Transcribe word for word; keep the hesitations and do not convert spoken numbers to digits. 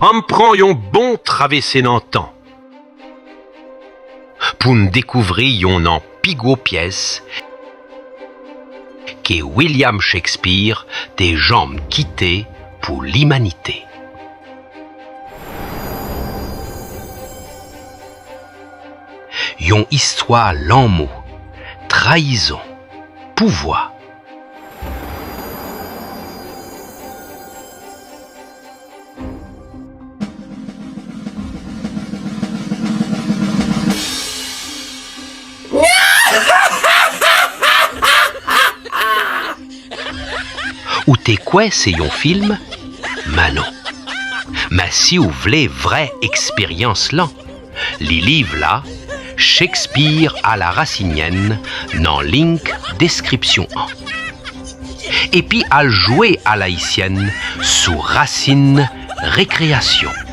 Ann pran yon bon travèse nan tan pou n dekouvri youn nan pi gwo pyès ke William Shakespeare te janm kite pou limanite. Yon istwa lanmou, trayizon, pouvwa. Ou te kwè se yon fim? Men non. Men si w vle vrè eksperyans lan, li liv la, Shakespeare à la Racinienne, nan link deskripsyon an. Epi al jwe alayisyèn sou Rasin Rekreyasyon.